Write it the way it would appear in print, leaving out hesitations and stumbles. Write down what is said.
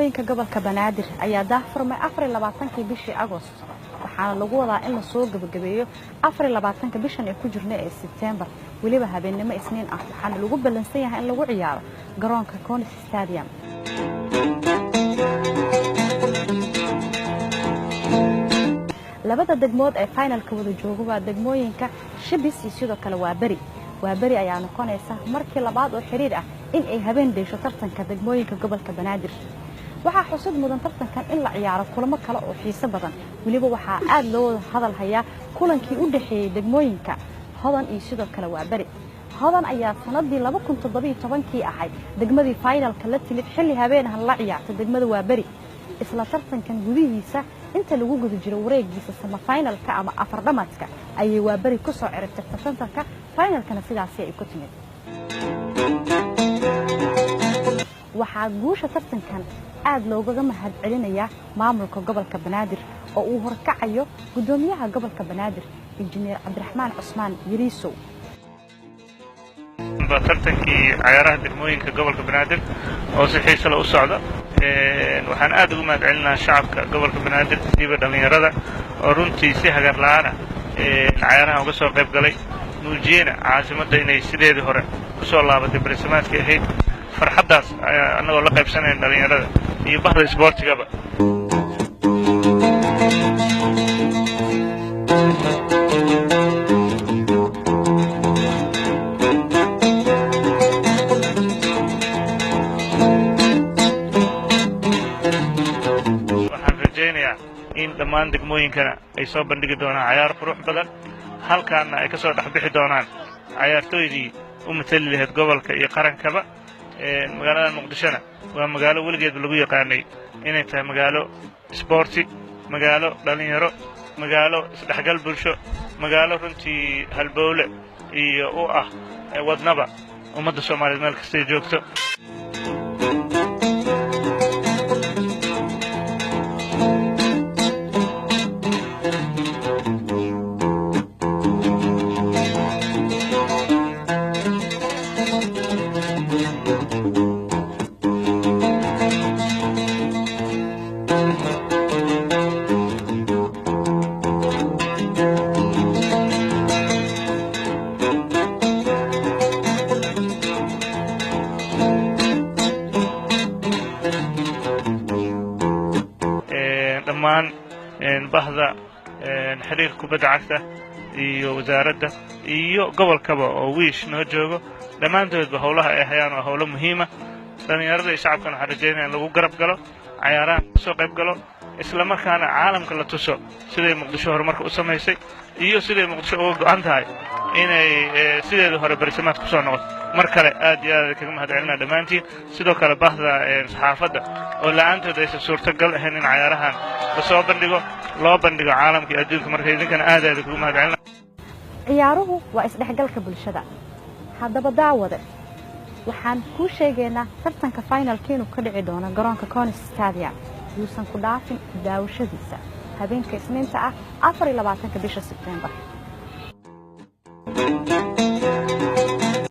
Degmooyinka gobolka Banaadir ayaa daahfurmay 24-kii bishii Agost, waxaana lagu wadaa in lasoo gebagabeeyo 24-ka bishan ee ku jirna ee Sebtembar, weliba habeennimo Isniin ah, waxaana lagu ballansan yahay in lagu ciyaaro garoonka Conis Stadium. Labada degmood ee finalka wada jooga waa degmooyinka Shibis iyo sidoo kale Waaberi. Waaberi ayaa noqonaysa markii labaad oo xiriir ah in ay habeen dheesho tartanka degmooyinka gobolka Banaadir. Waxaa xusud mudan tartankan in la ciyaaro kulamo kale oo xiiso badan, weliba waxaa aad loo hadal hayaa kulankii u dhexeeyey degmooyinka Hodan iyo sidoo kale Waaberi. Hodan ayaa sanadii 2017-kii ahayd degmadii finalka la timid xilli habeen ah la ciyaartay degmada Waaberi. Isla tartankan gudihiisa inta lagu guda jiro wareegiisa samafinalka ama afardhamaadka ayay Waaberi ku soo ciribtay tartanka, finalkana sidaasi ay ku timid. Waxaa guusha tartankan aad loogaga mahad celinayaa maamulka gobolka Banaadir oo uu horkacayo guddoomiyaha gobolka Banaadir, Injineer Cabdiraxmaan Cusmaan Yariisow. Tartankii cayaaraha degmooyinka gobolka Banaadir oo si xiise leh u socda, waxaan aad ugu mahad celinahaa shacabka gobolka Banaadir, siiba dhallinyarada oo runtii si hagar la'aana cayaarahan uga soo qayb galay, muujiyena caasimadda inay sideedii hore ku soo laabatay barisamaadkii ahayd. Farxaddaas annagoo la qaybsanayn dhallinyarada iyo bahda isboortigaba. Waxaan rajaynayaa in dhammaan degmooyinkana ay soo bandhigi doonaan cayaar qurux badan, halkaanna ay ka soo dhex bixi doonaan cayaartooydii u matali lahayd gobolka iyo qarankaba. Magaalada Muqdishona waa magaalo weligeedba lagu yaqaanay inay tahay magaalo isboorti, magaalo dhallinyaro, magaalo isdhexgal bulsho, magaalo runtii halbowle iyo u ah wadnaba ummadda Soomaaliyeed meel kastay joogto. Dhammaan bahda xiriirka kubadda cagta iyo wasaaradda iyo gobolkaba oo Wiish noo joogo, dhammaantoodba howlaha ay hayaan waa howlo muhiima. Dhallinyarada iyo shacabkana waxaan rajaynaya in lagu garab galo cayaarahan, kasoo qayb galo, isla markaana caalamka la tuso siday Muqdisho horumarka u samaysay iyo siday Muqdisho uga go'an tahay inay sideedii hore barisamaad ku soo noqoto. Mar kale aad iyo aad kaga mahad celinaa dhammaantiin, sidoo kale bahda saxaafadda oo la'aantood aysan suurtagal ahayn in cayaarahan lasoo bandhigo, loo bandhigo caalamka iyo adduunka. Marka idinkana aad aad kaga mahad celina. Ciyaaruhu waa isdhexgalka bulshada. Haddaba daawade, waxaan kuu sheegaynaa tartanka finalka inuu ka dhici doono garoonka Conis Stadium. Yuusan ku dhaafin daawashadiisa habeenka Isniinta ah, 24-ka bisha Sebtembar.